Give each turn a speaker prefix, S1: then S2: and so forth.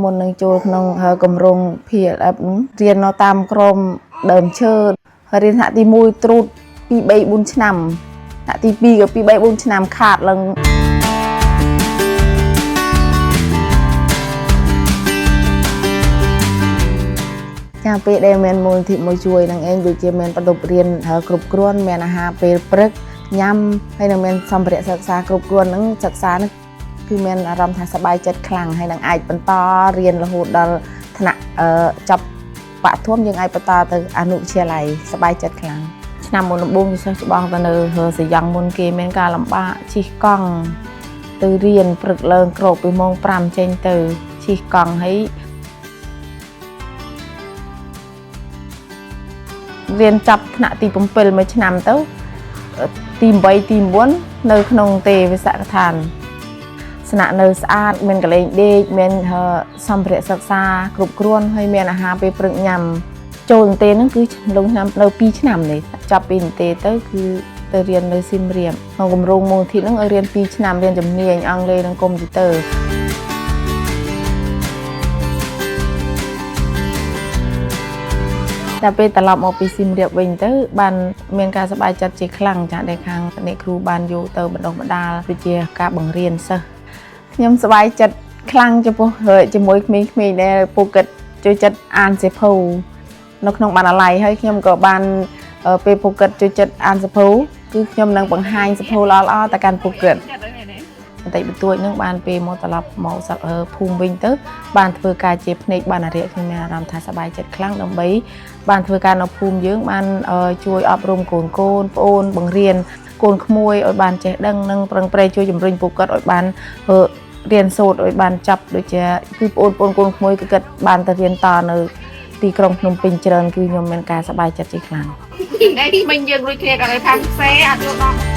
S1: មុននឹងចូលក្នុងគម្រោង PLF ហ្នឹងរៀននៅតាមក្រមដើមឈើហើយរៀនថ្នាក់ទី1ត្រួត2 3 4ឆ្នាំថ្នាក់ទី2ក៏2 3 4ឆ្នាំខាតឡើងចាពេលដែលមានមូលនិធិមួយជួយនឹងឯងដូចជាមានបន្ទប់រៀនគ្រប់គ្រាន់មានអាហារពេលព្រឹកញ៉ាំហើយនឹងមានសម្ភារៈសិក្សាគ្រប់គ្រាន់ហ្នឹងសិក្សាហ្នឹងគឺមានអារម្មណ៍ថាសប្បាយចិត្តខ្លាំងហើយនឹងអាចបន្តរៀនរហូតដល់ថ្នាក់ចប់បឋមយើងអាចបន្តទៅអនុវិទ្យាល័យសប្បាយចិត្តខ្លាំងឆ្នាំមុនដំបូងសិស្សច្បងទៅនៅសយ៉ាងមុនគេមានការលំបាកជិះកង់ទៅរៀនព្រឹកឡើងក្រោកពីម៉ោង5ចេញទៅជិះកង់ហើយរៀនចប់ថ្នាក់ទី7មួយឆ្នាំទៅទី8ទី9នៅក្នុងទេវិសកដ្ឋានស្នាក់នៅស្អាតមានកន្លែងដេកមានសម្ភារៈសិក្សាគ្រប់គ្រាន់ហើយមានអាហារពេលព្រឹកញ៉ាំចូលនិទេហ្នឹងគឺលងឆ្នាំនៅ2ឆ្នាំនេះចាប់ពីនិទេទៅគឺទៅរៀននៅសៀមរាបក្នុងគម្រោងមូលនិធិហ្នឹងឲ្យរៀន2ឆ្នាំរៀនជំនាញអង់គ្លេសនិងកុំព្យូទ័រតែពេលត្រឡប់មកពីសៀមរាបវិញទៅបានមានការសប្បាយចិត្តជាខ្លាំងចា៎ដែលខាងអ្នកគ្រូបានយកទៅបណ្ដុះបណ្ដាលដូចជាការបង្រៀនសិស្សខ្ញុំសប្បាយចិត្តខ្លាំងចំពោះជាមួយក្មេងៗដែលពួកគាត់ចូលចិត្តអានសៀវភៅនៅក្នុងបណ្ណាល័យហើយខ្ញុំក៏បានពេលពួកគាត់ចូលចិត្តអានសៀវភៅគឺខ្ញុំនឹងបង្ហាញសៀវភៅល្អៗទៅកាន់ពួកគាត់បន្តិចបន្តួចនឹងបានពេលមកត្រឡប់មកភូមិវិញទៅបានធ្វើការជាភ្នែកបណ្ណារៈខ្ញុំមានអារម្មណ៍ថាសប្បាយចិត្តខ្លាំងដើម្បីបានធ្វើការនៅភូមិយើងបានជួយអប់រំកូនកូនប្អូនបង្រៀនកូនក្មួយឲ្យបានចេះដឹងនិងប្រឹងប្រែងជួយជំរុញពួកគាត់ឲ្យបានរៀនសូត្រឲ្យបានចាប់ដូចជាគឺប្អូនប្អូនកូនក្មួយគឺគាត់បានទៅរៀនតនៅទីក្រុងភ្នំពេញច្រើនគឺខ្ញុំមានការសប្បាយចិត្តជាខ្លាំង
S2: ថ្ងៃមិញយើងរួចគ្នាក៏ឲ្យផាំផ្សេអត់យល់ដល់